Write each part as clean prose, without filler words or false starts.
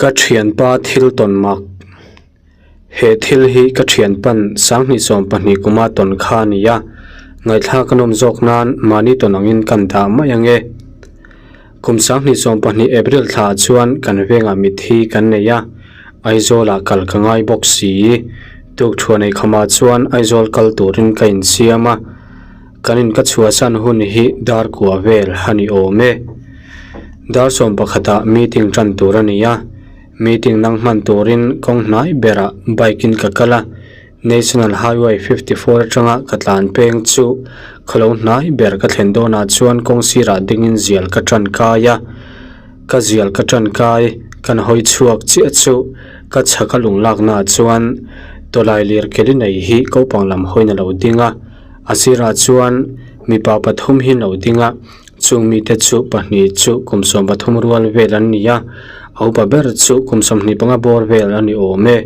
Ka thianpa thil tawn mak. He thil hi ka thianpan sanghnih sawm pahnih kuma tawn kha a ni a, ngaihthlak a nawm zawk nan mahni tawn angin kan dah mai ang e. Kum sanghnih sawm pahnih April thla ah chuan kan vengah mitthi kan nei a, Aizawlah kal ka ngai bawk si. Tukthuah nei khamah chuan Aizawl kal turin ka insiam a. Kan in ka chhuahsan hun hi dar kua vel a ni awm e. Dar sawm pakhatah meeting tan tur a ni a, meeting nang hman turin kawng hnai berah bike in ka kal a, National Highway 54 atanga ka tlan peng chu khawlo hnai ber ka thlen dawnah chuan kawng sirah dingin zial ka tan kai a, ka zial ka tan kai kan hawi chhuak chiah chu ka chhaka lung laknaah chuan tawlai lir keli nei hi kopang lam hawiin a lo ding a. A sirah chuan mipa pathum hi lo ding a, chung mite chu pahnih chu kum sawm pathum rual vel an ni a, a upa ber chu kum sawmhnih panga bawr vel a ni awm e.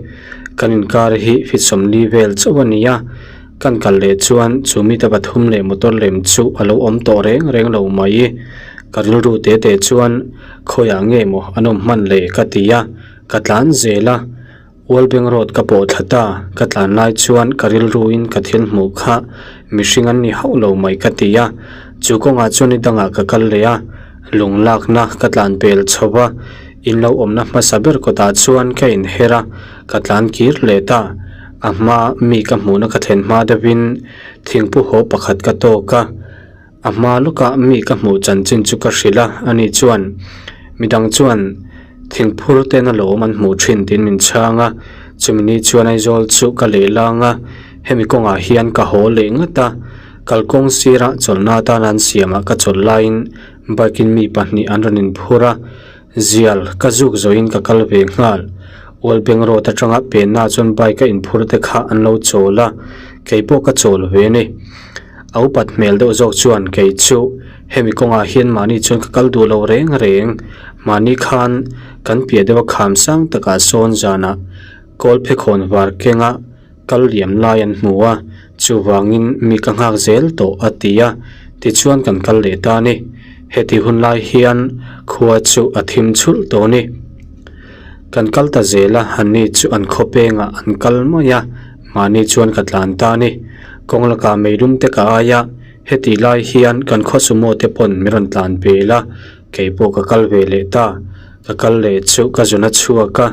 Kan inkar hi fit sawmli vel chauh a ni a, kan kal leh chuan chu mite pathum leh motor lem chu a lo awm tawh reng reng lo mai. Ka rilru te te chuan khawiah nge maw an awm hman le ka ti a, ka tlan zel a. Ualbeng road ka pawh thla ta, ka tlan lai chuan ka rilruin ka thil hmuh kha mihring an ni hauh lo mai ka ti a, chu kawngah chuan ni dangah ka kal leh a, lung lakna ka tlan pel chho va, in lo awmna hmasa ber kawtah chuan ka inher a, ka tlan kir leh ta, a hma mi ka hmuhna ka thlen hma deuhin thingpu haw pakhat ka tawk a, a hma lawkah mi ka hmuh chanchin chu ka hrilh a, ani chuan midang chuan thingphur ten a lawm an hmuh thin tiin min chhang a, chumi ni chuan Aizawl chu ka leh lang a, hemi kawngah hian ka haw leh ngat a, kalkawng sira chawlhna atana an siamah ka chawlh laiin bike in mi pahnih an rawn inphur a, zial ka zuk zawhin ka kal ve nghal. Ualbeng road atanga penna chuan bike a inphur te kha an lo chawl a, keipawh ka chawl ve a ni. A upat hmel deuh zawk chuan kei chu hemi kawngah hian mahni chuan ka kal duh lo reng reng. Mahni khan kan piah deuh a kham sang takah sawn zanah kawl phekhawn var kenga kal liam lai an hmu a, chuvangin mi ka nghak zel tawh a ti a, tichuan kan kal leh ta a ni. Heti hun lai hian khua chu a thim chhulh tawh a ni. Kan kal ta zel a, anni chu an khaw pengah an kal mai a, mahni chuan ka tlan ta a ni. Kawng lakah meilum te ka ai a, heti lai hian kan khaw sumo te pawn min rawn tlan pel a, kei pawh ka kal ve leh ta. Ka kal leh chu ka zun a chhuak a,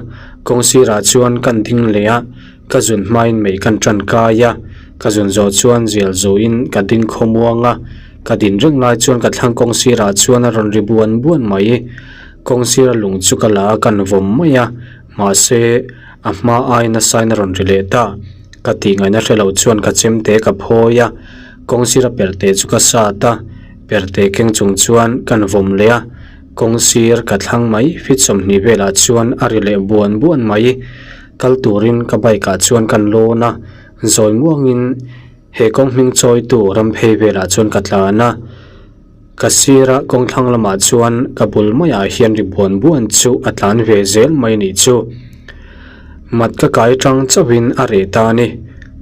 kawng sirah chuan kan ding leh a, ka zun hmain mei kan tan kai a, ka zun zawh chuan zial zuin ka ding khawmuang a, ka din reng lai chuan ka thlang kawng sirah chuan a rawn ri buan buan mai. Kawng sira lung chu ka la a kan vawm mai a, mahse a hma ai nasa in a rawn ri leh ta. Ka tih ngaihna hre lo chuan ka chemte ka phawi a, kawng sira perte chu ka sat a, perte keng chung chuan kan vawm leh a, kawng sir ka thlang mai fit sawmhnih velah chuan a ri leh buan buan mai. Kal turin ka bike ah chuan kan lawn a, zawi muangin he kawng hming chawitu ram phei velah chuan ka tlan a. Ka sira kawng thlang lamah chuan ka bul maiah hian ri buan buan chu a tlan ve zel mai nih chu. Mat ka kai tang chauhin a reh ta a ni.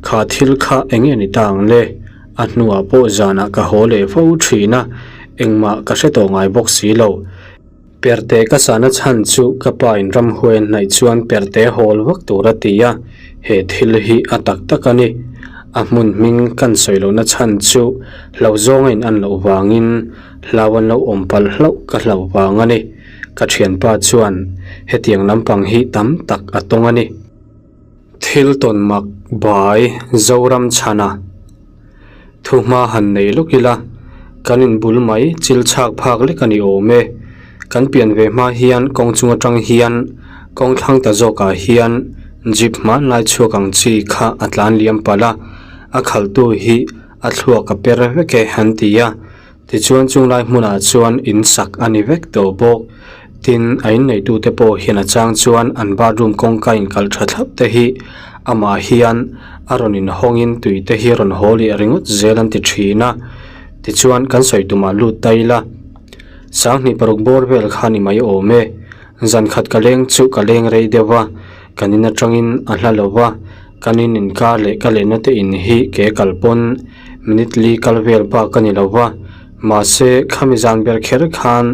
Kha thil kha eng nge ni ta ang le? A hnuah pawh zanah ka haw leh fo thin a, engmah ka hre tawh ngai bawk si lo. Perte ka sahna chhan chu ka pa in ramhuai a hnaih chuan perte hawl vak tur a ti a, he thil hi a tak tak a ni. A hmun hming kan sawi lohna chhan chu hlo zawnga in an loh vangin hlau an lo awm palh hlauh ka hlauh vang a ni. Ka thianpa chuan hetiang lampang hi tam tak a tawng a ni. Thil tawn mak bai Zoram chhana Thuhma han nei lawk ila, kan inbul mai chil chhak phak lek a ni awm e. Kan pian ve hma hian kawng chung atang hian kawng thlang ta zawkah hian jeep hmanlai chhuak ang chi kha a tlan liam palh a, a khalhtu hi a thluak a per vek e an ti a. Tichuan chunglai hmunah chuan in sak a ni vek tawh bawk. Tin, a inneitute pawh hian a chang chuan an bathroom kawngka inkalh tha thlap te hi amah hian a rawn inhawngin tui te hi a rawn haw leh ringawt zel an ti thin a. Tichuan kan sawi tumah lut ta ila, Sanghnih paruk bawr vel kha ni mai awm e. Zan khat ka leng chu ka leng rei deuh va, kan in atangin a hla lo va, kan in inkar leh ka lehna te in hi ke kal pawn minute li kal vel bak a ni lo va, mahse khami zan ber kher khan.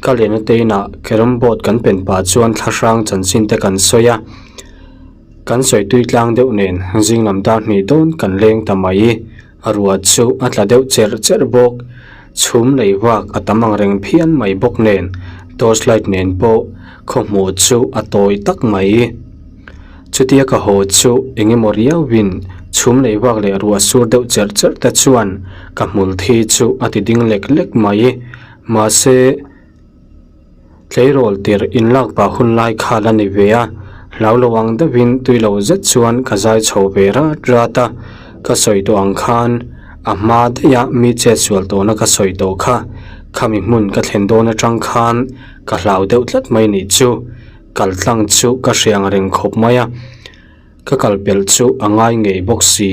Ka lehna te inah carrom board kan pen pah chuan thlahrang chanchin te kan sawi a. Kan sawi tui tlang deuh nen zing lam dar hnih dawn kan leng ta mai. Ruah chu a tla deuh cherh cherh bawk. Chhum lei vak a tam ang reng phian mai bawk nen torch light nen pawh khaw hmuh chu a tawi tak mai. Chutia ka haw chu eng emaw riauin chhum lei vak leh ruah sur deuh cherh cherh te chuan ka hmul thi chu a ti ding lek lek mai. Mahse. Tleirawl tirh inlak pah hun lai kha la ni ve a, hlau lo ang deuhin tui lo zet chuan ka zai chho ve rat rat a, ka sawi tawh ang khan a hma daih a mi chet sual tawhna ka sawi tawh kha, khami hmun ka thlen dawn atang khan ka hlau deuh tlat mai nih chu, kal tlang chu ka hre ang reng khawp mai a. Ka kal pelh chu a ngai ngei bawk si,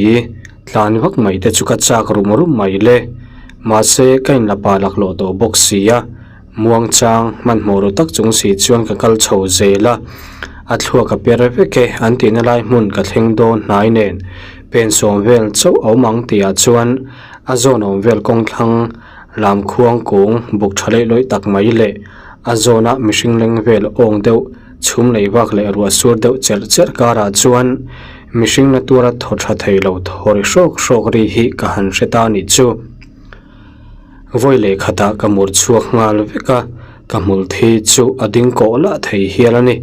tlan vak mai te chu ka chak rum rum mai le. Mahse, ka inla pa laklawh tawh bawk si a, muangchang hmanhmawh ru tak chung si chuan ka kal chho zel a. A thluak a per vek e an tihna lai hmun ka thleng dawn hnai nen pen sawm vel chauh a awm ang tihah chuan a zawn awm vel kawng thlang lam khuang kung buk tha leih lawih tak mai leh a zawna mihring leng vel awng deuh Chhum lei vak leh ruah sur deuh cherh cherh karah chuan mihring na tuara thaw tha thei lo thaw ri hrawk hrawk ri hi ka han hre ta nih chu. Vawi leh khatah ka mur chhuak nghal vek a, ka hmul thi chu a ding kawh lah thei hial a ni.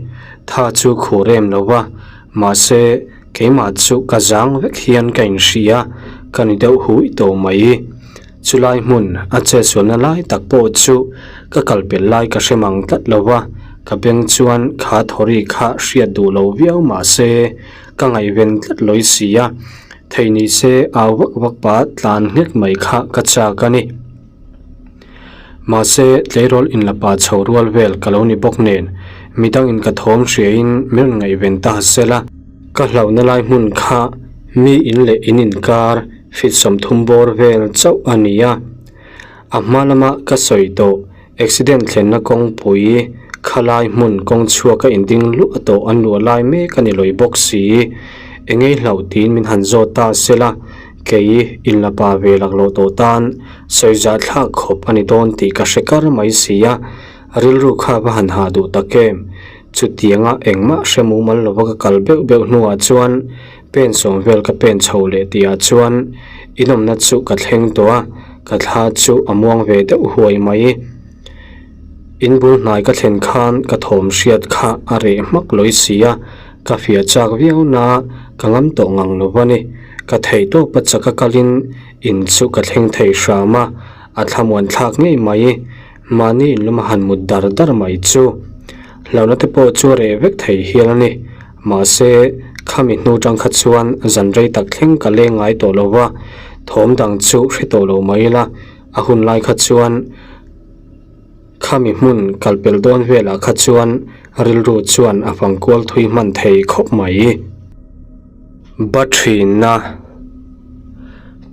Tha chu khur em lo va, mahse keimah chu ka zang vek hian ka inhria, ka ni deuh hui tawh mai. Chulai hmun a chetsualna lai tak pawh chu ka kal pel lai ka hre mang tlat lo va, ka beng chuan kha thawri kha hriat duh lo viau mah se ka ngaihven tlat lawi si a, thei ni se au vak vak pah tlan nghek mai kha ka chak a ni. Mahse tleirawl inla pa chho rual vel ka lo ni bawk nen midangin ka thawm hriain min rawn ngaihven ta sela, ka hlauhna lai hmun kha mi in leh in inkar Feet 30 bawr vel chauh a ni a, a hma lama ka sawi tawh accident thlenna kawngpui khalai hmun kawng chhuak a inding luah tawh an luah lai mek a ni lawi bawk si. Engei hlauh tiin min han zawt ta sela, kei inla pa ve laklawh tawh tan sawi zahthlak khawp a ni dawn tih ka hre kar mai si a, rilru kha va han hah duh tak em? Chutianga engmah hre mumal lova ka kal beuh beuh hnuah chuan Pen sawm vel ka pen chho leh tihah chuan inawmna chu ka thleng tawh a, ka thla chu a muang ve deuh huai mai. In bul hnai ka thlen khan ka thawm hriat kha a reh hmak lawi si a, ka fiah chak viau na ka ngam tawh ngang lo va ni. Ka theih tawp a chaka kalin in chu ka thleng thei hram a, a thlamuan thlak ngei mai. Mahni inlum a han mut dar dar mai chu hlauhna te pawh chu a reh vek thei hial a ni. Mahse, khami hnu tang kha chuan zan rei tak thleng ka leng ngai tawh lo va, thawm dang chu hre tawh lo mai ila, a hun lai kha chuan khami hmun kal pel dawn velah kha chuan rilru chuan a fang kual thui hman thei khawp mai. Ba thinna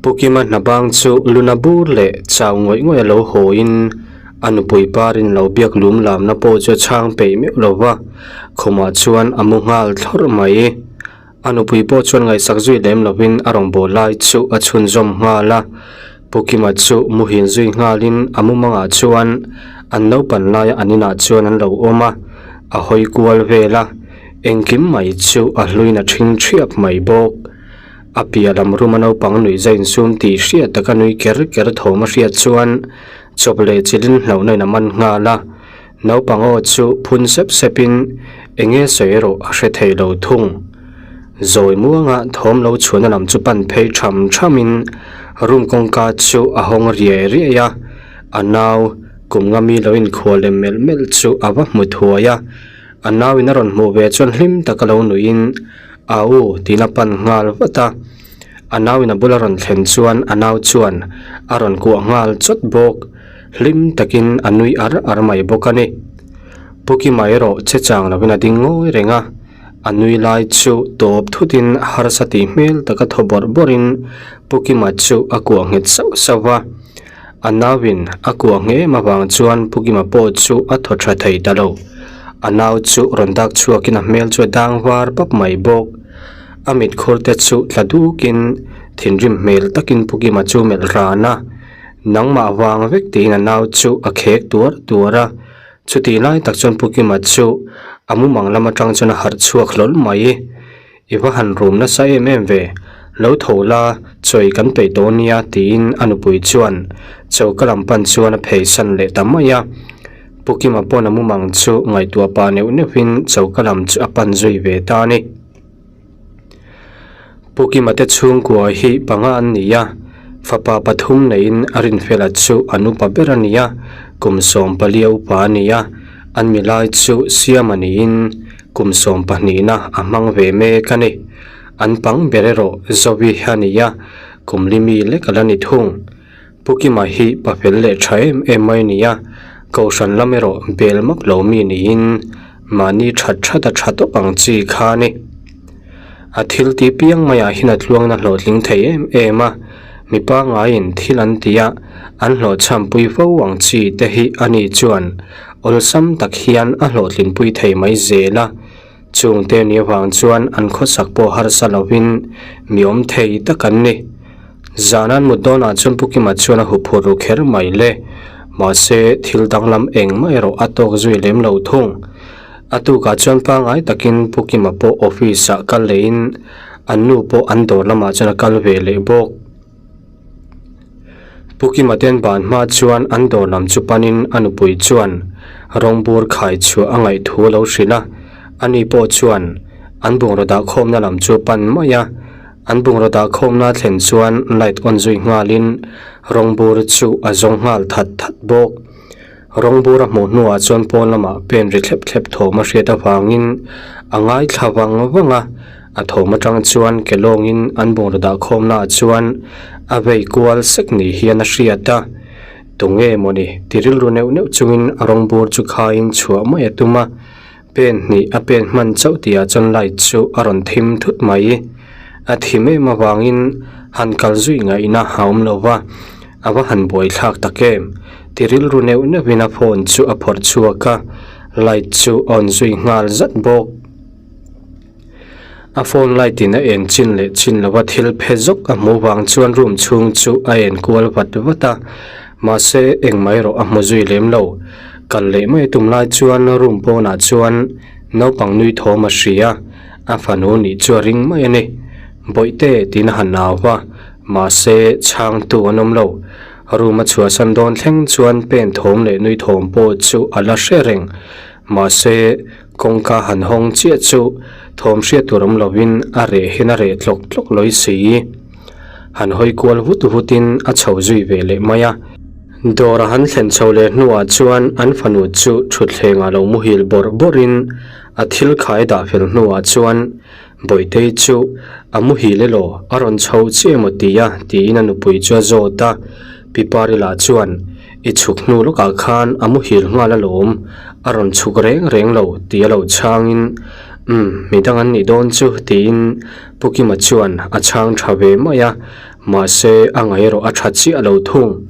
Pu Kima hna bang chu luna bur leh chau ngawih ngawih a lo hawiin a nupui parin lo biak lum lamna pawh chu a chhang peih meuh lo va, khumah chuan a mu nghal thlawrh mai. A nupui pawh chuan ngaihsak zui lem lovin a rawngbâwl lai chu a chhunzawm nghal a. Pu Kima chu muhil zui nghalin a mumangah chuan an naupan laia an inah chuan an lo awm a, a hawi kual vel a, engkim mai chu a hluin a ṭhing ṭhiap mai bawk. A piah lam room a naupang nuih zai insum tih hriat taka nui ker ker thawm a hriat chuan chawp leh chilhin hlauhna in a man nghal a, naupang aw chu phun sep sep in eng nge sawi erawh a hre thei lo thung. Zawi muanga thawm lo chhuahna lam chu pan phei tham tham in room kawngka chu a hawng riai riai a, a nau kum nga mi lo inkhual lem melh melh chu a va hmu thuai a, a nau in a rawn hmuh ve chuan hlim taka lo nuih in A u tiin a pan nghal vat a, a nauin a bula rawn thlen chuan a nau chuan a rawn kuah nghal chawt bawk, hlim takin a nui ar ar mai bawk a ni. Pu Kima erawh che chang lovin a ding ngawi reng a, a nui lai chu tawp thutin harsa tih hmel taka thaw bawrh bawrhin Pu Kima chu a kuah nghet sauh sauh va, A nauin a kuah nghe em avang chuan Pu Kima pawh chu a thaw tha thei ta lo. A nau chu rawn dak chhuakin a hmel chu a dang var pap mai bawk. A mit khur te chu tla dukin thinrim hmel takin Pu Kima chu melh ran a. Nangmah vang vek tiin a nau chu a khek tuar tuar a. Chutih lai tak chuan Pu Kima chu a mumang lam atang chuan a harh chhuak hlawl mai. I va han rum nasa em em ve, lo tho la, chawi kan peih tawh nia tiin a nupui chuan choka lam pan chuan a phei san leh ta mai a. Pu Kima pawn a mumang chu ngaihtuah pah neuh neuhin choka lam chu a pan zui ve ta a ni. Pu Kima te chhungkua hi panga an ni a, fapa pathum neiin a rinfela chu an upa ber a ni a, kum 14 a upa a ni a, an milai chu Siama niin kum sawmpahnihna a hmang ve mek a ni. An pang ber erawh Zovi a ni a, kum li mi lek a la ni thung. Pu Kima hi pa fel leh tha em em mai a ni a, Kohhran lam erawh bel mak lo mi niin mahni that that a tha tawp ang chi kha a ni. A thil ti piang maiah hian a tluangna hlawhtling thei em em a, mi pangaiin thil an ti a, an hlawhchhampui fo ang chi te hi a ni chuan awlsam tak hian a hlawhtlinpui thei mai zel a, chungte ni avang chuan an khawsak pawh harsa lovin mi awm thei tak an ni. Zan an mut dawnah chuan Pu Kima chuan a huphurh ru kher mai le. Mahse, thil danglam engmah erawh a tawk zui lem lo thung. A tukah chuan pangngai takin Pu Kima pawh office ah kal lehin an nu pawh an dawr lamah chuan a kal ve leh bawk. Pu Kima ten ban hma chuan an dawr lam chu panin a nupui chuan rawngbur khai chhuah a ngaih thu a lo hrilh a, ani pawh chuan an bungraw dahkhawmna lam chu a pan mai a. An bungraw dahkhawmna thlen chuan light on zui nghalin rawngbur chu a zawng nghal that that bawk. Rawngbur a hmuh hnuah chuan pawn lamah pen ri thlep thlep thawm a hriat avangin a ngaithla vang vang a, a thawm atang chuan ke lawngin an bungraw dahkhawmnaah chuan a vei kual sek ni hian a hriat a. Tunge mawni ti rilru neuh neuh chungin rawngbur chu khaiin chhuah mai a tum a. Pen hnih a pen hman chauh tihah chuan light chu a rawn thim thut mai. A thim em avangin han kal zui ngaihna a awm lo va, a va han buai thlak tak em? Ti rilru neuh neuhin a phone chu a phawrh chhuak a, light chu a on zui nghal zat bawk. A phone light in a en chin leh chin lova thil phe zawk a hmuh vang chuan room chhung chu a en kual vat vat a, mahse engmah erawh a hmu zui lem lo. Kal leh mai tum lai chuan room pawnah chuan naupang nui thawm a hria, a fanu nih chu a ring mai a ni. Bawihte tiin a han au va, mahse chhangtu an awm lo. Room a chhuahsan dawn thleng chuan pen thawm leh nui thawm pawh chu a la hre reng, mahse Kawngka han hawng chiah chu thawm hriat tur awm lovin a reh hian a reh tlawk tlawk lawi si. Han hawi kual vut vutin a chho zui ve leh mai a. Dawr a han thlen chho leh hnuah chuan an fanu chu thutthlengah lo muhil bawrh bawrhin a thil khai dah fel hnuah chuan Bawihtei chu a muhil elaw a rawn chho chiah emaw tia tiin a nupui chu a zawt a. Pi Pari lah chuan I chhuk hnu lawkah khan a muhil nghal alawm, a rawn chhuk reng reng lo tih a lo chhangin, Umm, midang an nih dawn chu tiin Pu Kima chuan a chhang tha ve mai a, mahse a ngaih erawh a tha chiah lo thung.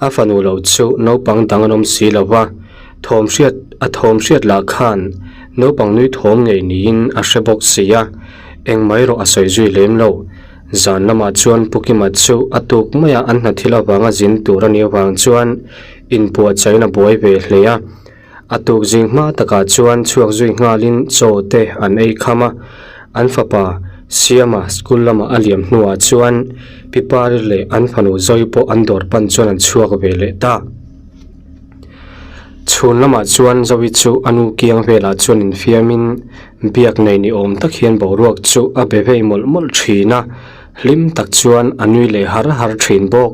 A fanu lo chu naupang dang an awm si lo va, thawm hriat a thawm hriat lah khan naupang nui thawm ngei niin a hre bawk si a, engmah erawh a sawi zui lem lo. Zan lamah chuan Pu Kima chu a tuk maia an hna thil avanga zin tur a nih avang chuan inpuahchaiin a buai ve hle a. A tuk zing hma takah chuan chhuak zui nghalin chaw te an ei kham a. An fapa Siama school lama a liam hnuah chuan Pi Pari leh an fanu Zoe pawh an dawr pan chuan an chhuak ve leh ta. Chhun lamah chuan Zoe chu a nu kiang velah chuan infiamin biak nei ni awm tak hian boruak chu a be vei mawlh mawlh thin a, hlim tak chuan a nui leh har har thin bawk.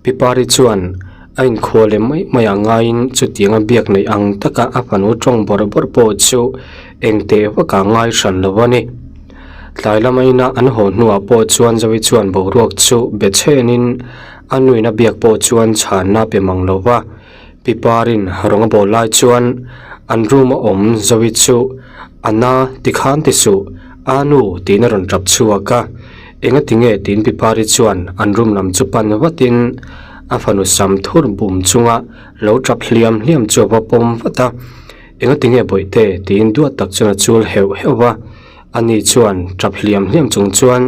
Pi Pari chuan a inkhua leh mai mai ah ngaiin chutianga biak neih ang taka a fanu tawng bawrh bawrh pawh chu eng teh vak ah ngai hran lo a ni. Tlai lama ina an haw hnuah pawh chuan Zoe chuan boruak chu be chhenin A nuin a biak pawh chuan chhanna pe mang lo va, Pi Parin rawng a bawl lai chuan an room a awm Zoe chu a na tikhan ti suh, a nu tiin a rawn tap chhuak a. Enga tinge tiin Pi Pari chuan an room lam chu pan vatin a fanu sam thur bum chunga lo tap hliam hliam chu a va pawm vat a. Enga tinge bawihte tiin duat tak chuan a chul heuh heuh va, ani chuan tap hliam hliam chung chuan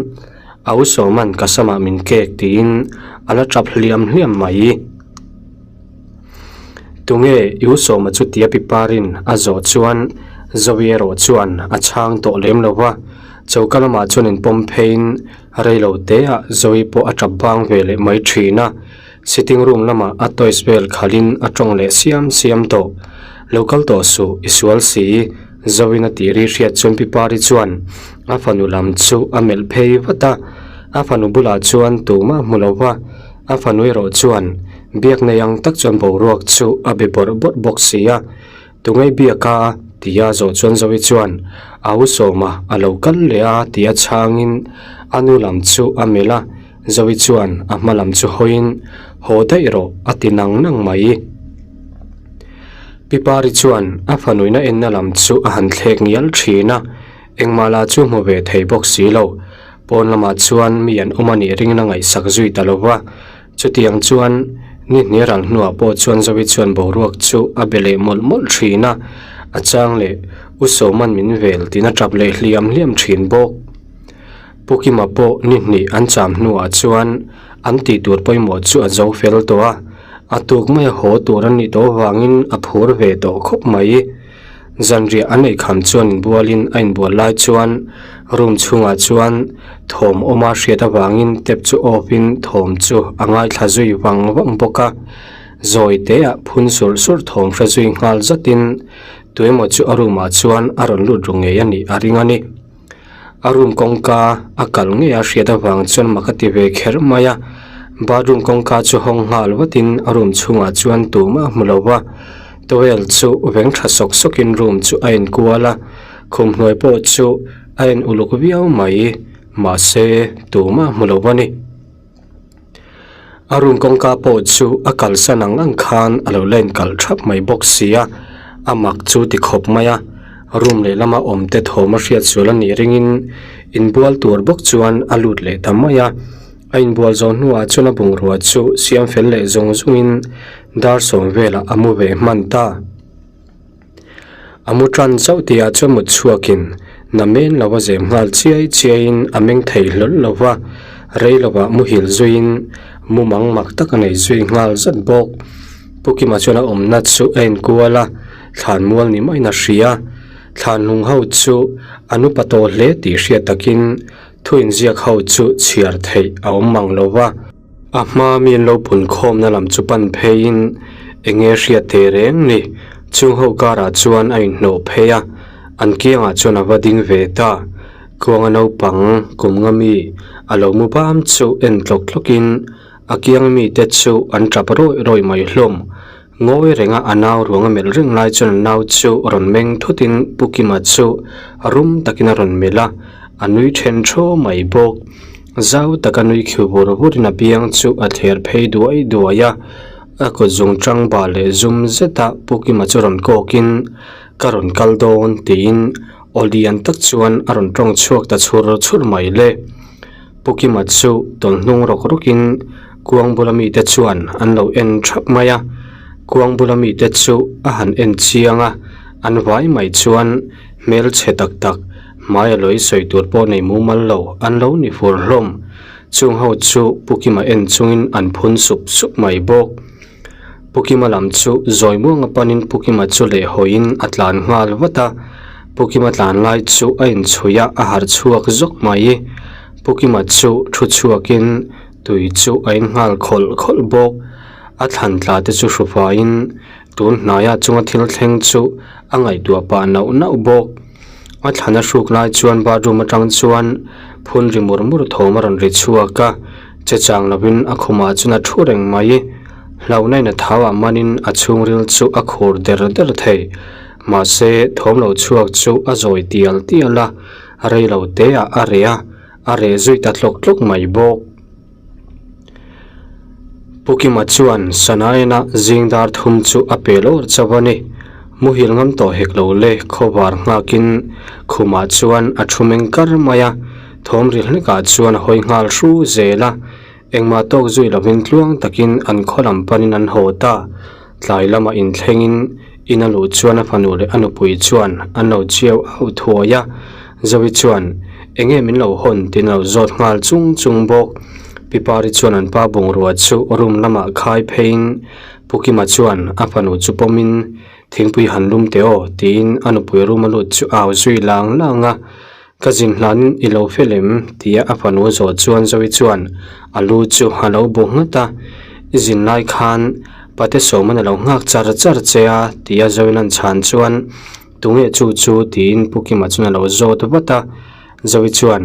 A u Sawman ka samah min kek tiin a la tap hliam hliam mai. Tunge i u Sawma chu tia pi Parin a zawh chuan Zoe erawh chuan a chhang tawh lem lo va, choka lamah chuan inpawm pheiin rei lo teah Zoe pawh a tap bang ve leh mai thin a. Sitting room lamah a toys vel khalhin a tawng leh siam siam tawh. Lo kal tawh suh, i sual si, Zoin a tih ri hriat chuan Pi Pari chuan a fanu lam chu a melh phei vat a. A fanu bulah chuan tumah hmu lo va, a fanu erawh chuan biak nei ang tak chuan boruak chu a be bawrh bawrh bawk si a. Tungei biak a? tia zawh chuan Zoe chuan a u Sawma a lo kal leh a tia chhangin a nu lam chu a melh a. Zoe chuan a hma lam chu hawiin, Haw daih rawh, a ti nang nang mai. Pi Pari chuan a fanuina enna lam chu a han thlek ngial thin a, engmah lah chu hmu ve thei bawk si lo. Pawn lamah chuan mi an awm a nih ringin a ngaihsak zui ta lo va. Chutiang chuan ni hnih ral hnuah pawh chuan Zoe chuan boruak chu a be leh mawlh mawlh thin a, a chang leh U Sawman min vel tiin a tap leh hliam hliam thin bawk. Pu Kima pawh ni hnih an cham hnuah chuan an tih tur pawimawh chu a zo fel tawh a, a tuk maia haw tur a nih tawh avangin a phur ve tawh khawp mai. Zanriah an eikham chuan inbualin a inbual lai chuan room chhungah chuan thawm awma hriat avangin tap chu off in thawm chu a ngaithla zui vang vang bawk a, zawi teah phun surh surh thawm hre zui nghal zatin tuemaw chu a room ah chuan a rawn lut ru ngei a nih a ring a ni. A room kawngka a kal ngei a hriat avang chuan mak a ti ve kher mai a, bathroom kawngka chu hawng nghal vatin a room chhungah chuan tumah a hmu lo va, towel chu veng tha sawk sawkin room chu a enkual a, khum hnuai pawh chu a en uluk viau mai, mahse tumah a hmu lo a ni. A room kawngka pawh chu a kalsan ang ang khan a lo la inkalh thap mai bawk si a, a mak chu ti khawp mai a, room lehlama awm te thawm a hriat sual a nih ringin inbual tur bawk chuan a lut leh ta mai a, a inbual zawh hnuah chuan a bungrua chu siam fel leh zung zungin dar sawm velah a mu ve hman ta. A mu tan chauh tihah chuan mut chhuakin namen lo a zem nghal chiai chiaiin a meng thei hlawl lo va, rei lovah muhil zuiin mumang mak tak a nei zui nghal zat bawk. Pu Kima chuan a awmna chu a enkual a, thlan mual ni maiin a hria. Thlan hlung ho chu an upa tawh hle tih hriat takin thu inziak ho chu chhiar theih a awm mang lo va. A hma mi an lo pun khawmna lam chu pan pheiin eng nge hriat thei reng ni, chung ho karah chuan a inhnawh phei a, an kiangah chuan a va ding ve ta. Kuanga naupang kum nga mi a lo mu bam chu en tlawk tlawkin a kiang mite chu an tap rawih rawih mai hlawm. Ngawi renga a nau ruang a melh reng lai chuan a nau chu rawn meng thutin Pu Kima chu rum takin a rawn melh a, a nui then thaw mai bawk. Zau taka nui khiu vur vurin a biang chu a thler phei duai duai a, a kut zung tang bah leh zum zeta Pu Kima chu rawn kawkin, Ka rawn kal dawn tiin aw lian tak chuan a rawn tawng chhuak ta chhur chhur mai le. Pu Kima chu tawlh hnung rawk rawkin kuang bula mite chuan an lo en thap mai a, kuang bula mite chu a han en chiang a, an vai mai chuan hmelchhe tak tak hmai a lawi sawi tur pawh nei mumal lo an lo ni fur hlawm. Chung ho chu Pu Kima en chungin an phun sup sup mai bawk. Pu Kima lam chu zawi muanga panin Pu Kima chu lehhawiin a tlan nghal vat a, Pu Kima tlan lai chu a inchhui a, a harh chhuak zawk mai. Pu Kima chu thu chhuakin tui chu a in nghal khawlh khawlh bawk. A thlan tla te chu hru faiin tun hnaia chunga thil thleng chu a ngaihtuah pah nauh nauh bawk. A thlan a hruk lai chuan bathroom atang chuan phun ri mur mur thawm a rawn ri chhuak a, che chang lovin a khumah chuan a thu reng mai. Hlauhna in a thau ah manin a chhungril chu a khur der der thei. Mahse, thawm lo chhuak chu a zawi tial tial a, rei lo te ah a reh a, a reh zui ta tlawk tlawk mai bawk. Pu Kima chuan Sanaena zing dar thum chu a pe lawr chauh a ni. Muhil ngam tawh hek lo le khawvar nghakin khumah chuan a thu meng kar mai a, thawm ri hlekah chuan a hawi nghal hru zel a. Engmah tawk zui lovin tluang takin an khaw lam panin an haw ta. Tlai lamah inthlengin in a luh chuan a fanu leh a nupui chuan an lo chiau auh thuai a, Zoe chuan enge min lo hawn tiin a lo zawt nghal chung chung bawk. Pi Pari chuan an pa bungrua chu room lamah khai pheiin. Pu Kima chuan a fanu chu pawmin thingpui han lum teh aw tiin a nupui room a lut chu au zui lang lang a. Ka zin hlanin i lo fel em? tia a fanu zawh chuan Zoe chuan a lu chu a lo bu nghat a. I zin lai khan Pate Sawman a lo nghak char char che a tia Zoe lan chhan chuan Tunge chu chu? tiin Pu Kima chuan a lo zawt vat a. Zoe chuan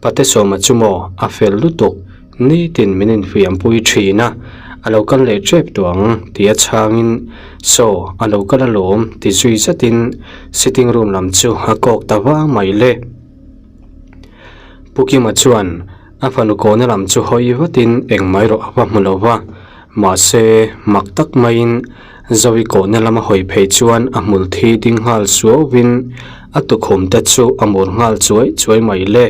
Pate Sawma chu maw a fel lutuk, nitin min infiampui thin a, a lo kal leh tep tawh ang tia chhangin Saw a lo kal alawm ti zui zatin sitting room lam chu a kawk ta vang mai le. Pu Kima chuan a fanu kawhna lam chu hawi vatin engmah erawh a va hmu lo va, mahse mak tak maiin Zoe kawhna lama hawi phei chuan a hmul thi ding nghal suauvin a tukhum te chu a mur nghal chuai chuai mai le.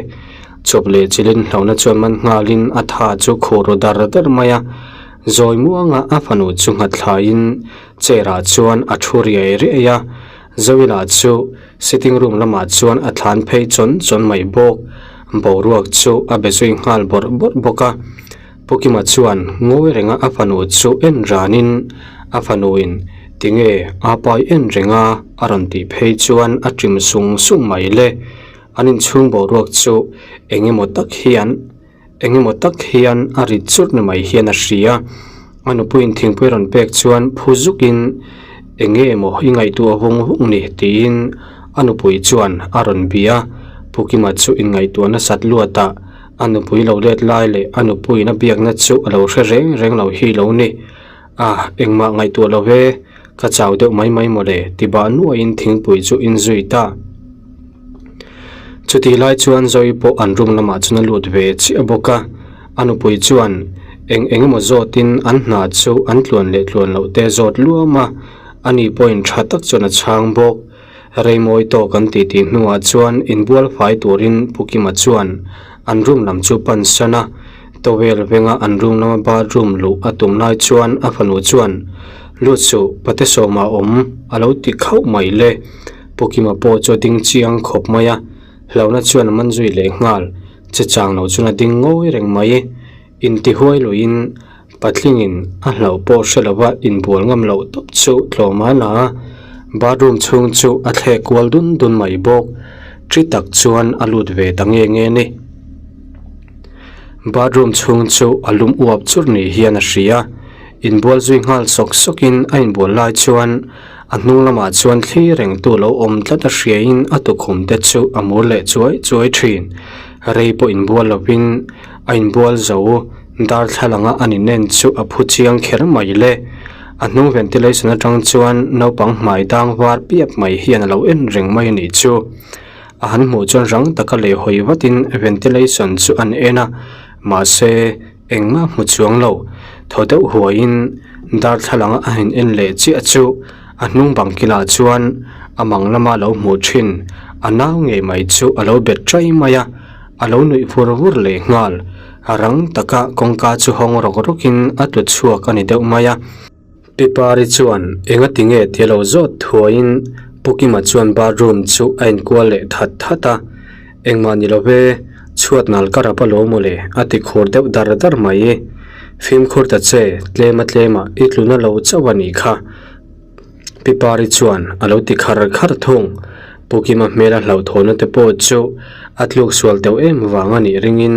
Chawp leh chilin hlauhna chuan man nghalin a tha chu khuh ru dar dar mai a. Zawi muanga a fanu chu nghat thlaiin chair ah chuan a thu riai riai a. Zoe lah chu sitting room lamah chuan a thlan phei chawn chawn mai bawk. Boruak chu a be zui nghal bawrh bawrh bawk a. Pu Kima chuan ngawi renga a fanu chu en ranin a fanuin tinge a pai en renga a rawn tih phei chuan a ṭim sung sung mai le. An inchhung boruak chu eng emaw tak hian eng emaw tak hian a rit churh ni mai hian a hria. A nupuiin thingpui rawn pek chuan phu zukin eng nge emaw i ngaihtuah vung vung ni tiin a nupui chuan a rawn bia. Pu Kima chu inngaihtuah nasat luatah A nupui lo let lai leh a nupuiin a biakna chu a lo hre reng reng lo hi lo ni. A, engmah ngaihtuah lo ve, ka chau deuh mai mai mawle, ti bah nuaiin thingpui chu in zui ta. Chutih lai chuan Zoe pawh an room lamah chuan a lut ve chiah bawk a, a nupui chuan eng eng emaw zawtin an hna chu an tluan leh tluan loh te zawt luam a, ani pawhin tha tak chuan a chhang bawk. Reimawi tawk an tih tih hnuah chuan inbual fai turin Pu Kima chuan an room lam chu pan san a, towel venga an room lama bathroom luh a tum lai chuan a fanu chuan, Lut suh, pate sawma awm a lo ti khauh mai le. Pu Kima pawh chu a ding chiang khawp mai a, hlauhna chuan a man zui leh nghal, che chang lo chuan a ding ngawi reng mai. Intihuai luiin patlingin a hlauh pawh hre lova inbual ngam loh tawp chu tlawm a la a, bathroom chhung chu a thlek kual dun dun mai bawk. Ṭi tak chuan a lut ve ta nge nge ni. Bathroom chhung chu a lum uap churh ni hian a hria. Inbual zui nghal sawk sawkin a inbual lai chuan a hnung lamah chuan thli rengtu lo awm tlat a hriain a tukhum te chu a mur leh chuai chuai ṭhin. Rei pawh inbual lovin A inbual zo, darthlalanga a ninen chu a phu chiang kher mai le. A hnung ventilation atang chuan naupang hmai dang var piap mai hian a lo en reng mai a nih chu. A han hmuh chuan rang taka leh hawi vatin ventilation chu an en a, mahse engmah hmu chuang lo. Thaw deuh huaiin darthlalanga a han en leh chiah chu a hnung bang kilah chuan a mang lama lo hmuh thin a nau ngei mai chu a lo bet tai mai a. A lo nuih vur vur leh nghal. A rang taka kawngka chu hawng rawk rawkin a tlu chhuak a ni deuh mai a. Pi Pari chuan enga ti nge ti lo zawt thuaiin Pu Kima chuan bathroom chu a inkual leh that that a. Engmah ni lo ve, chhuat nal ka rap a lo maw le a ti khur deuh dar dar mai. Fimkhur ta che, tlema tlema i tluna lo chauh a nih kha. Pi Pari chuan a lo ti khar khar thung. Pu Kima hmela hlauhthawhna te pawh chu a tluk sual deuh em vang a nih ringin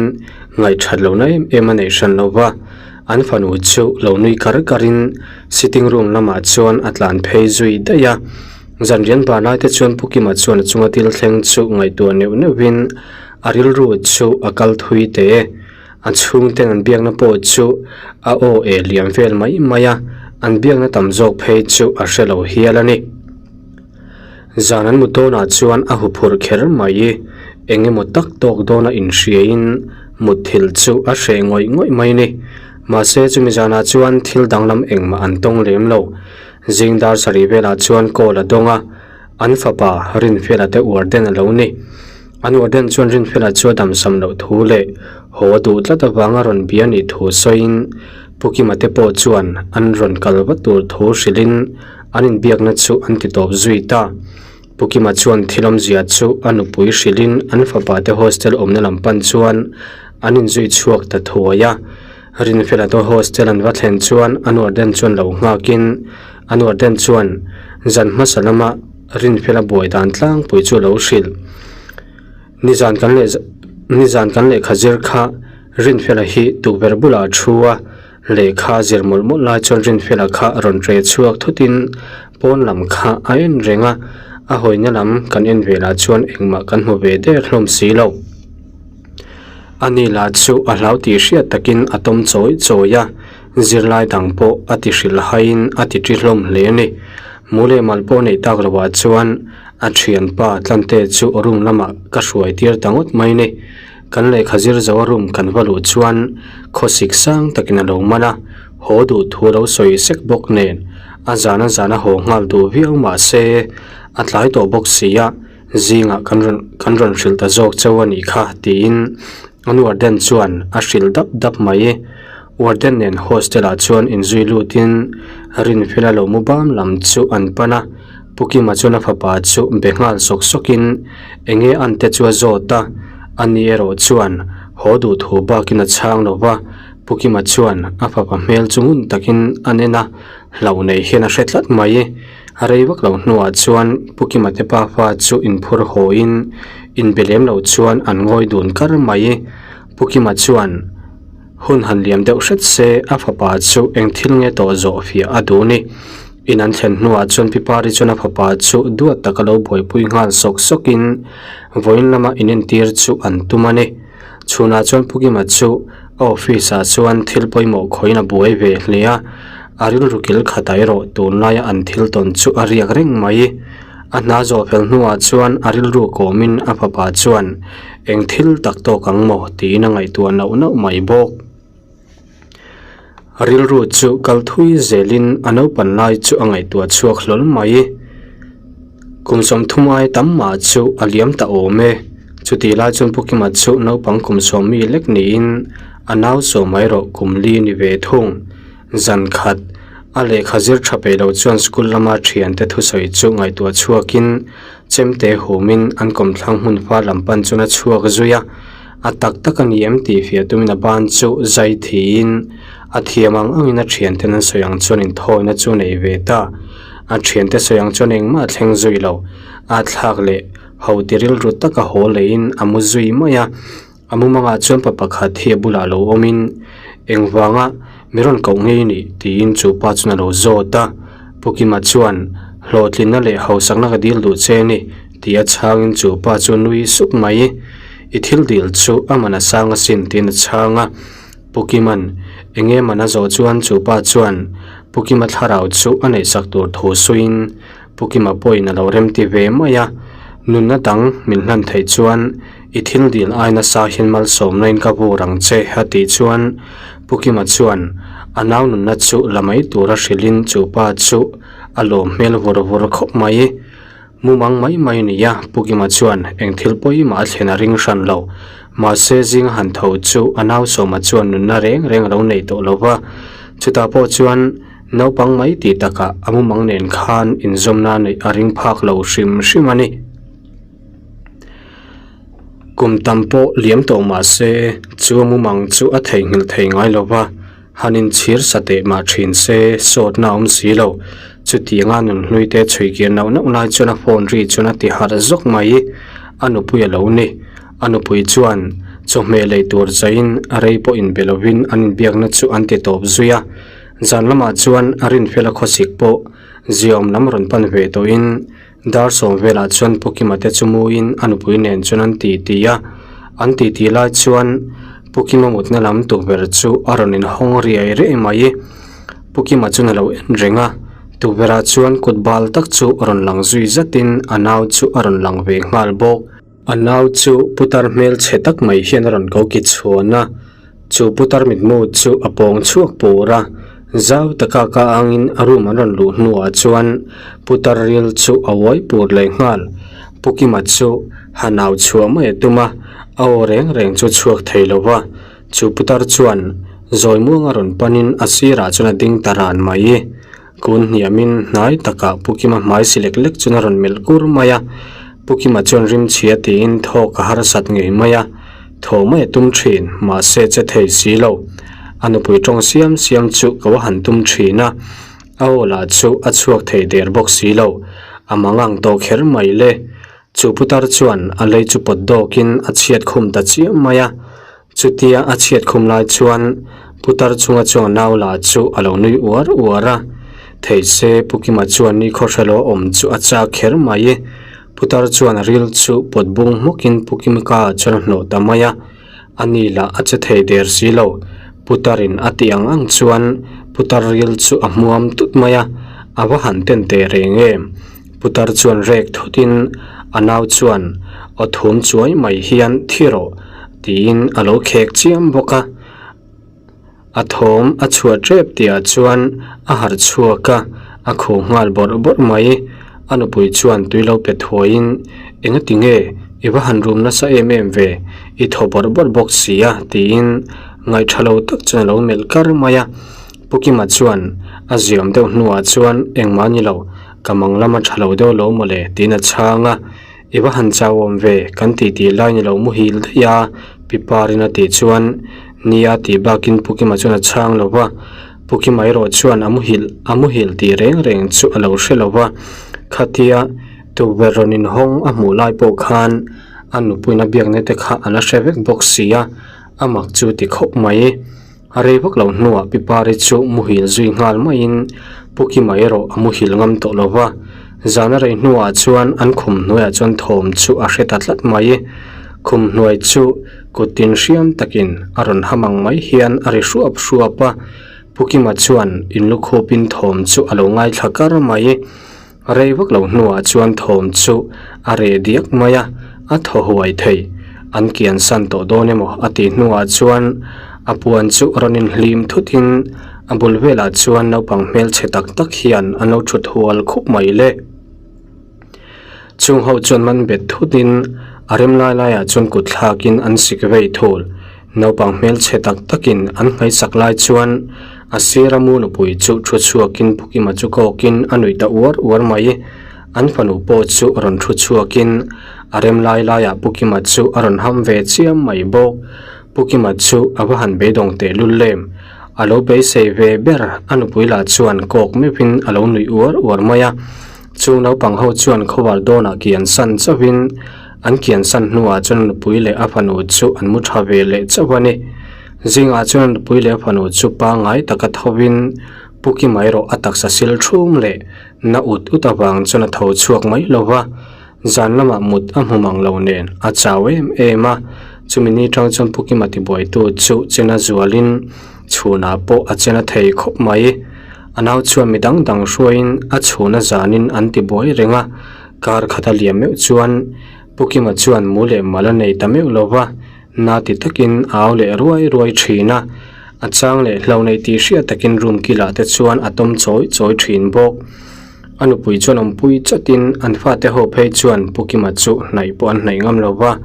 ngaihthat lohna em em a neih hran lo va, an fanu chu lo nui kar karin sitting room lamah chuan a tlan phei zui daih a. Zanrian ban lai te chuan Pu Kima chuan a chunga thil thleng chu ngaihtuah neuh neuhin a rilru chu a kal thui teh. A chhungten an biakna pawh chu a aw eh liam vel mai mai a, an biakna tam zawk phei chu a hre lo hial a ni. Zan an mu dawnah chuan a huphurh kher mai. Eng emaw tak tawk dawna inhriain mutthilh chu a hreh ngawih ngawih mai a ni. Mahse chumi zanah chuan thil danglam engmah an tawng lem lo. Zing dar sarih velah chuan call a dawng a, an fapa Rinfela te uar den a lo ni. An warden chuan Rinfela chu a damsam loh thu leh haw a duh tlat avanga rawn bia nih thu sawiin Pu Kima te pawh chuan an rawn kal vat tur thu hrilhin an inbiakna chu an ti tawp zui ta. Pu Kima chuan thil awmzia chu a nupui hrilhin an fapa te hostel awmna lam pan chuan an inzui chhuak ta thuai a. Rinfela te hostel an va thlen chuan an warden chuan lo nghakin an warden chuan zan hmasa lama Rinfela buai dan tlangpui chu a lo hrilh. Nizan kan leh nizan kan lehkha zir kha Rinfela hi tukverh bulah a thu a, lehkha zir mawlh mawlh lai chuan Rinfela kha rawn ṭe chhuak thutin pawn lam kha a en reng a, a hawina lam kan en velah chuan engmah kan hmu ve der hlawm si lo. Ani lah chu a hlau tih hriat takin a tawm chawi chawi a, zirlai dang pawh a ti hrilh haiin a ti ṭi hlawm hle a ni. Mu leh mal pawh neih tak lohah chuan a thianpa Tlante chu room lamah ka hruai tir ta ngawt mai ni. Kan lehkha zir zo a room kan va luh chuan khawsik sang takin a lo man a, haw duh thu a lo sawi sek bawk nen a zana zana haw nghal duh viau mah se a tlai tawh bawk si a. Zingah kan rawn kan rawn hrilh ta zawk chauh a nih kha tiin an warden chuan a hrilh dap dap mai. Warden nen hostel ah chuan inzui lutin Rinfela lo mu bam lam chu an pan a, Pu Kima chuan a fapa chu be nghal sawk sawkin enge an te chu a zawt a, ani erawh chuan haw duh thu bakin a chhang lo va, Pu Kima chuan a fapa hmel chu ngun takin a nen a, hlauh nei hian a hre tlat mai. A rei vak lo hnuah chuan Pu Kima te pafa chu inphur hawiin inbe lem lo chuan an ngawi dun kar mai. Pu Kima chuan hun han liam deuh hret se a fapa chu eng thil nge tawh zawh fiah a duh ni. In an thlen hnuah chuan Pi Pari chuan a fapa chu duat taka lo buaipui nghal sawk sawkin vawiin lama inentir chu an tum a ni. Chhunah chuan Pu Kima chu a office ah chuan thil pawimawh khawiin a buai ve hle a, a rilru kil khatah erawh tunlaia an thil tawn chu a riak reng mai. A hna zawh fel hnuah chuan a rilru kawmin a fapa chuan eng thil tak tawk ang maw tiin a ngaihtuah nauh nauh mai bawk. A rilru chu kal thui zelin a naupan lai chu a ngaihtuah chhuak hlawl mai. Kum 30 ai tam mah chu a liam ta awm e. Chutih lai chuan Pu Kima chu naupang kum 10 mi lek niin a nau sawm erawh kum li ni ve thung. Zan khat a lehkha zir tha peih lo chuan school lama thiante thusawi chu ngaihtuah chhuakin chemte humin an kawmthlang hmun fa lam pan chuan a chhuak zui a. A tak tak a ni em tih fiah tumin a ban chu zai thiin a thiam ang angin a thianten an sawi ang chuan inthawina chu nei ve ta. A thiante sawi ang chuan engmah a thleng zui lo. A thlak leh ho ti rilru taka haw leiin a mu zui mai a. A mumangah chuan pa pakhat hi a bulah lo awmin engvanga mi rawn koh ngei ni tiin chu pa chuan a lo zawt a. Pu Kima chuan hlawhtlinna leh hausakna ka dil duh che ni ti a chhangin chu pa chu nui suk mai. I thil dil chu a man a sang asin tiin a chhang a. Pu Kima'n eng nge man a zawh chuan chu pa chuan Pu Kima thlarau chu a neihsak tur thu suiin Pu Kima pawhin a lo remti ve mai a. Nunna dang min hlan theih chuan i thil dil ai nasa hian malsawmna in ka vur ang che a tih chuan Pu Kima chuan a nau nunna chu la mai tura hrilhin chu pa chu a lawm hmel vur vur khawp mai. Mumang mai mai ni a, Pu Kima chuan eng thil pawimah a thlen a ring hran lo. Mahse zinga han tho chu a nau Sawma chuan nunna reng reng a lo nei tawh lo va. Chutah pawh chuan naupang mai tih takah a mumang nen khan inzawmna neih a ring phak lo hrim hrim a ni. Kum tam pawh liam tawh mah se chu a mumang chu a theihnghilh thei ngai lo va. Han inchhir sa teh mah thin se, sawtna a awm si lo. Chutianga nunhlui te chhui kir nauh nauh lai chuan a phone ri chuan a ti harh zawk mai. A nupui a lo ni. A nupui chuan chawhmeh lei tur zaiin a rei pawh inbe lovin an inbiakna chu an ti tawp zui a. Zan lamah chuan a rinfela khawsik pawh ziaawm lam rawn pan ve tawhin Dar sawm velah chuan Pu Kima te chu muin a nupui nen chuan an ti ti a, an ti ti lai chuan Pu Kima mutna lam tukverh chu a rawn inhawng riai riai mai. Pu Kima chuan a lo en reng a, tukverhah chuan kut bal tak chu rawn lang zui zatin a nau chu a rawn lang ve nghal bawk. A nau chu putar hmel chhe tak mai hian a rawn ko ki chhuan a, chu putar mitmu chu a pawng chhuak pur a, zau taka ka angin a room an rawn luh hnuah chuan putar ril chu a uai pur leh nghal. Pu Kima chu ha nau chhuah mai a tum a, a aw reng reng chu chhuak thei lo va, chu putar chuan zawi muanga rawn panin a sirah chuan a ding ta ran mai. Kun hniamin hnai takah Pu Kima hmai si lek lek chuan a rawn melh kur mai a, Pu Kima chuan rimchhia tiin thawk a harsat ngei mai a, thaw mai a tum thin, mahse che thei si lo. A nupui tawng siam siam chu ko a han tum thin a, a aw lah chu a chhuak thei der bawk si lo. A mangang tawh kher mai le. Chu putar chuan a lei chu pawt dawkin a chhiat khum ta chiam mai a. Chutia a chhiat khum lai chuan putar chunga chuang nau lah chu a lo nui uar uar a. Thei se Pu Kima chuan ni khawhrelo awm chu a chak kher mai. Putar chuan a ril chu pawt bung hmawkin Pu Kima ka chuan a hnawh ta mai a. A ni lah a che thei der si lo. Putarin a tih ang ang chuan putar ril chu a hmuam tut mai a, a va han ten teh reng em? Putar chuan rek thutin a nau chuan aw thum chuai mai hian thi rawh tiin a lo khek chiam bawk a. A thawm a chhuah tep tihah chuan a harh chhuak a, a khuh nghal bawrh bawrh mai. A nupui chuan tui lo pe thuaiin, Engati nge i va han rum nasa em em ve, i thaw bawrh bawrh bawk si a, tiin ngaihṭha lo tak chuan a lo melh kar mai a. Pu Kima chuan a ziam deuh hnuah chuan, Engmah ni lo, ka mang lama ṭha lo deuh lo mawle, tiin a chhang a. I va han chau awm ve, kan tih tih lai ni lo muhil daih a, Pi Parin a tih chuan nia tih bakin Pu Kima chuan a chhang lo va. Pu Kima erawh chuan a muhil a muhil tih reng reng chu a lo hre lo va. Khatia tukverh rawn inhawng a hmuh lai pawh khan a nupuiin a biakna te kha a la hre vek bawk si a, a mak chu ti khawp mai. A rei vak lo hnuah Pi Pari chu muhil zui nghal maiin Pu Kima erawh a muhil ngam tawh lo va. Zan a rei hnuah chuan an khum hnuaiah chuan thawm chu a hre ta tlat mai. Khum hnuai chu kut tin hriam takin a rawn ham ang mai hian a ri hruap hruap a. Pu Kima chuan inlukhupin thawm chu a lo ngaithla kar mai. Rei vak lo hnuah chuan thawm chu a reh diak mai a, a thaw huai thei. An kian san tawh dawn emaw a tih hnuah chuan a puan chu rawn inhlim thutin a bul velah chuan naupang hmelchhe tak tak hian an lo thut hual khup mai le. Chung ho chuan man bet thutin a rem lai laiah chuan kut thlakin an sik vei thul. Naupang hmelchhe tak takin an hmaisak lai chuan a sira mu nupui chu thu chhuakin Pu Kima chu kawkin a nuih ta uar uar mai. An fanu pawh chu rawn thu chhuakin a rem lai laiah Pu Kima chu a rawn ham ve chiam mai bawk. Pu Kima chu a va han beidawng teh lul lem. A lo beisei ve ber a nupui lah chuan kawk meuhin a lo nuih uar uar mai a. Chung naupang ho chuan khawvar dawnah kian san chauhin an kian san hnuah chuan a nupui leh a fanu chu an mu tha ve leh chauh a ni. Zingah chuan a nupui leh a fanu chu pangngai taka thovin Pu Kima erawh a taksa sil thum leh na ut ut avang chuan a tho chhuak mai lo va, zan lamah mut a hmu mang lo nen a chau em em a. Chumi ni tang chuan Pu Kima tibuaitu chu chena zualin chhunah pawh a chena thei khawp mai. A nau chuan mi dang dang hruaiin a chhuna zanin an ti buai reng a, kar khat a liam meuh chuan Pu Kima chuan mu leh mal a nei ta meuh lo va, na ti takin a au leh ruai ruai thin a, a chang leh hlo nei tih hriat takin room kilah te chuan a tawm chawi chawi thin bawk. A nupui chuan awmpui chatin an fate ho phei chuan Pu Kima chu hnaih pawh an hnaih ngam lo va,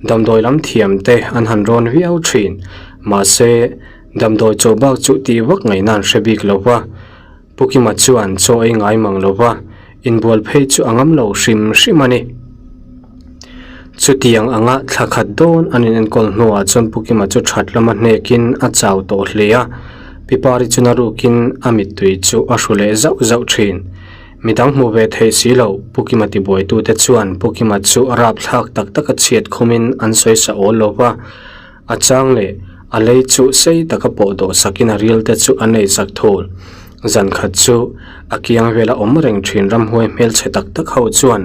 damdawi lam thiam te an han rawn viau thin, mahse, Damdawi chaw bak chu tih vak ngaihna an hre bik lo va, Pu Kima chuan chaw ei ngai mang lo va, inbual phei chu a ngam lo hrim hrim a ni. Chutiang anga thla khat dawn an inenkawl hnuah chuan Pu Kima chu that lama hnekin a chau tawh hle a, Pi Pari chu na rukin a mittui chu a hru leh zauh zauh thin. Midang hmu ve theih si lo, Pu Kima tibuaitute chuan Pu Kima chu rapthlak tak taka chhiat khumin an sawi sa awl lo va, A chang leh a lei chu sei taka pawh dawh sakin a ril te chu a nei sak thul. Zan khat chu a kiang vela awm reng thin ramhuai hmelchhe tak tak ho chuan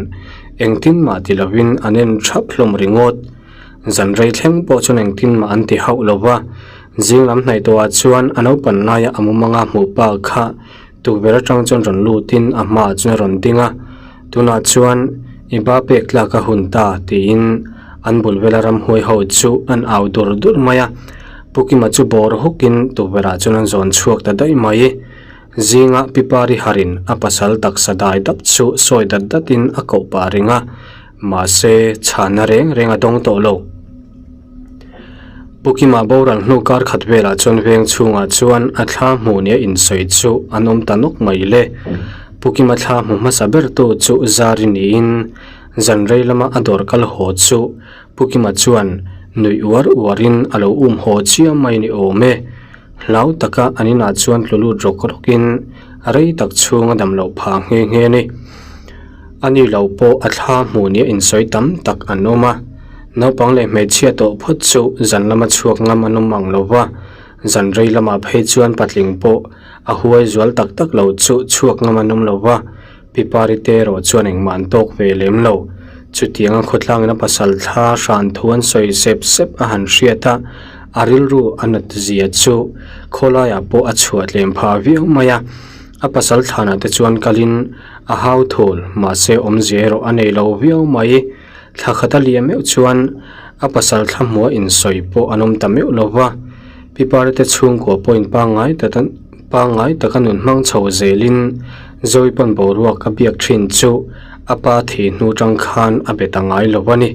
engtin mah ti lovin an en thap hlawm ringawt. Zan rei thleng pawh chuan engtin mah an ti hauh lo va, zing lam hnaih tawhah chuan a naupan laia a mumanga hmuh pa kha tukverh atang chuan rawn lutin a hmaah chuan a rawn ding a. Tunah chuan i ba pek tlak a hun ta tiin an bul vela ramhuai ho chu an au dur dur mai a. Pu Kima chu bawr hukin tukverhah chuan an zawn chhuak ta daih mai. Zinga Pi Pari harin a pasal taksa dai dap chu sawi dat datin a koh pah reng a, mahse chhana reng reng a dawng tawh lo. Pu Kima boral hnu kar khat velah chuan veng chhungah chuan a thla hmuh nia insawi chu an awm ta nawk mai le. Pu Kima thla hmu hmasa bertu chu Zari niin zan rei lama a dawr kal haw chu Pu Kima chuan nuih uar uarin a lo um haw chiam mai ni awm e. Hlau taka an inah chuan tlu lut rawk rawkin rei tak chhung a dam loh phah nghe nghe a ni. A ni lo pawh a thla hmuh nia insawi tam tak an awm a, naupang leh hmeichhia tawh phawt chu zan lama chhuak ngam an awm ang lo va, zan rei lamah phei chuan patling pawh a huai zual tak tak lo chu chhuak ngam an awm lo va, Pi Pari te erawh chuan engmah an tawk ve lem lo. Chutianga khawtlangin a pasal thla hran thu an sawi sep sep a han hriat a, a rilru a nat zia chu khawlaiah pawh a chhuah tlem phah viau mai a. A pasal thlanah te chuan kalin a hau thul, mahse awmzia erawh a nei lo viau mai. Thla khat a liam meuh chuan a pasal thla hmuah insawi pawh an awm ta meuh lo va. Pi Pari te chhungkua pawh in pangngai tak pangngai taka nun hmang chho zelin Zoe pawn boruak a biak thin chu a pa thi hnu tang khan a be ta ngai lo a ni.